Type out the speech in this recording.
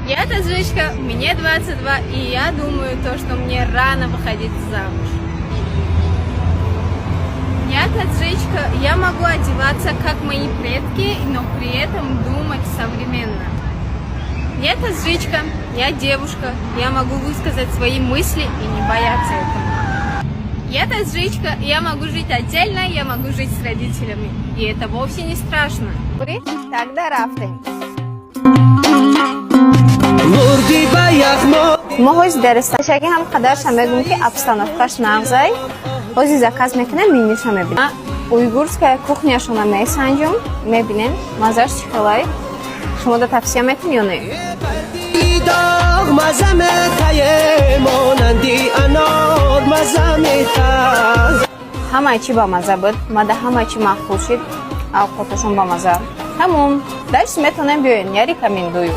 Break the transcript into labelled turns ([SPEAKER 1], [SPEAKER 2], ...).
[SPEAKER 1] Я таджичка, мне 22, и я думаю, то, что мне рано выходить замуж. Я таджичка, я могу одеваться, как мои предки, но при этом думать современно. Я таджичка, я девушка, я могу высказать свои мысли и не бояться этого. Я таджичка, я могу жить отдельно, я могу жить с родителями. И это вовсе не страшно. Тогда рафтем.
[SPEAKER 2] Мурдӣ ба яғмо.
[SPEAKER 1] Мо ҳози дар ресторан ҳам қадарша мегӯм, ки обстановкаш нағзай. Ҳози заказ мекунем, менюша мебинем. Уйгурская кухняшона месанҷум, мебинем, маззаш чӣ хелай. Шумо да тавсия метем ё не?
[SPEAKER 2] Доғ маза метае, монанди анор маза мета.
[SPEAKER 1] Ҳамаи чӣ бамазза буд, мада ҳамаи чӣ маъқул шид, авқоташон бамазза. Тамом, дальше метавонем биёем, я рекомендую.